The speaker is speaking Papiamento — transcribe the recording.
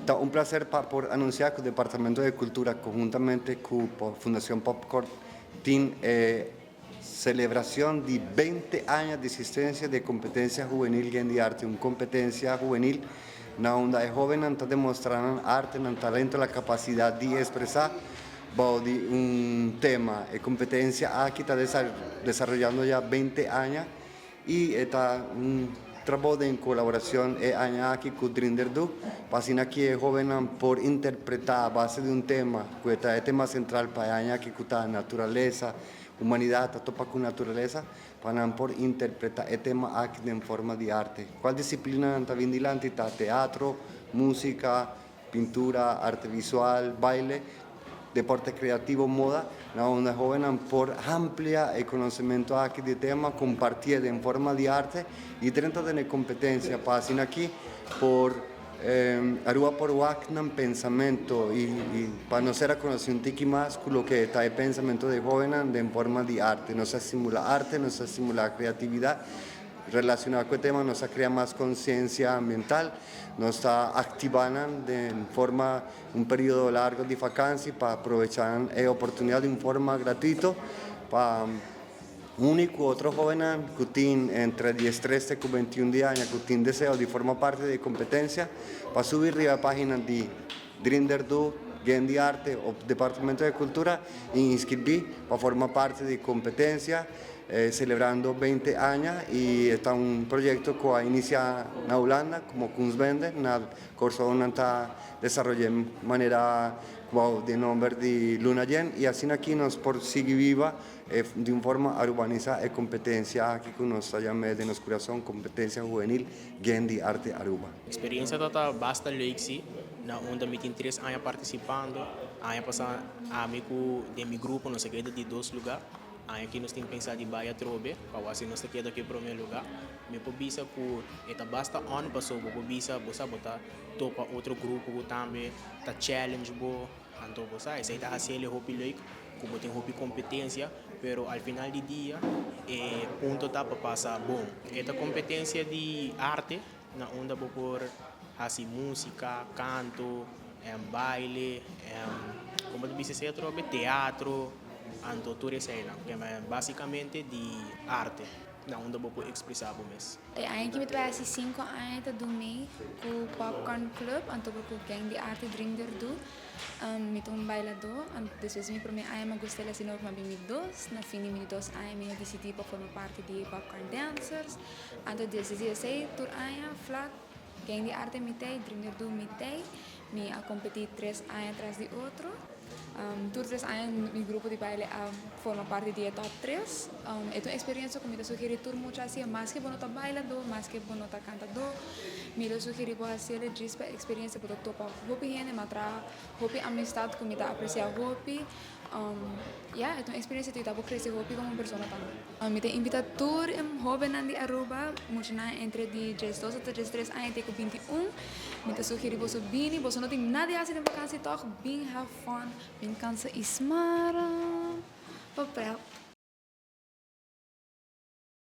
Ta un placer pa por anuncia cu Departamento di Cultura conhuntamente cu Fundacion Popcorn tin e celebracion di 20 aña di existencia di e Competencia Hubenil Gen di Arte, un competencia hubenil na unda e hobennan ta demostra nan arte, nan talento, la capacidad di expresa bao di un tema. E competencia aki ta desaroyando ya 20 aña y e ta un trabou den colaboracion e aña aki cu Drinderdu pa asina ki e hobennan por interpreta a base di un tema cu e ta e tema central pa e aña aki cu ta naturalesa, humanidad ta topa cu naturalesa pa nan por interpreta e tema aki den forma di arte. Cual disciplinanan ta bin dilanti ta teatro, musica, pintura, arte visual, baile, deporte creativo, moda, na unda hobennan por amplia e conocemento aki di e tema, compartié den forma di arte y drenta den e competencia pa asina aki por Aruba por wak nan pensamento y pa nos ser a conoci un tiki mas cu loke ta e pensamento di hobennan den forma di arte. Nos a stimula arte, nos a stimula creatividad. Relaciona cu e tema nos a crea mas conciencia ambiental, nos ta activa nan den forma un periodo largo di vakantie pa aprovecha nan e oportunidad di un forma gratuito pa uni cu otro hobennan cu tin entre 13 te cu 21 di aña cu tin deseo di forma parti di e competencia pa subi riba e pagina di Drinderdu, Gen di Arte of Departamento di Cultura y inscribi pa forma parti di competencia. Celebrando 20 aña y e ta un proyecto cu a inicia na Hulanda como Kunstbende, na Corsou nan ta desaroya manera cu di nomber di Luna Yen y asina aki nos por sigui biba di un forma arubanisa e competencia aki cu nos ta yama den nos curason Competencia Hubenil Gen di Arte Aruba. Experiencia ta ta basta leuk si, na unda mi tin 3 aña participando, aña pasa ami cu den mi grupo nos a keda di 2 lugar. Aña aki nos tin pensa di bai atrobe pa wak si nos ta keda ku e prome luga. Mi por bisa ku e ta basta on paso bo por bisa bo sa bo ta topa otro grupo ku tambe ta challenge bo. Anto bo sa esei ta hasi el hopi leuk ku bo tin hopi kompetensia pero al final di dia e punto ta pa pasa bon. E ta kompetensia di arte na unda bo por hasi musika, kanto, baile, komo ta bisa esei atrobe teatro. Anto tur eseinan, ke basikamente di arte na unda bo por ekspresá bo mes. E aña ki mi ta bai hasi 5 aña ta dumi ku Popcorn Club, anto ku Gang di Arte Drink Der Du. Mi ta un bailadó, anto despues di mi promé aña mi a gusta el asina ora ku mi a bin mi dos. Na fin di mi di dos aña mi a disidí pa forma parti di Popcorn Dancers. Anto desde di esei tur aña flak Gang di Arte mi t'ei, Drink Der Du mi t'ei. Mi a kompetí 3 aña tras di otro. Tur 3 aña mi grupo di baile a forma parti di e top 3. E ta un experiencia cu mi ta sugeri tur mucha haci, maske bo no ta bailador, maske bo no ta cantador, mi ta sugeri bo haci el djis pa experiencia, bo ta topa hopi hende, mi a traha hopi amistad cu mi ta aprecia hopi. Ya, e ta un experiencia cu ta yuda bo crece hopi como persona tambe. Mi ta invita tur e hobennan di Aruba, muchanan entre di 12 te 13 aña te cu 21. Mi ta sugeri boso bini, boso no tin nada di haci den vakantie toch, bin have fun, bin cansa y smara pa pret.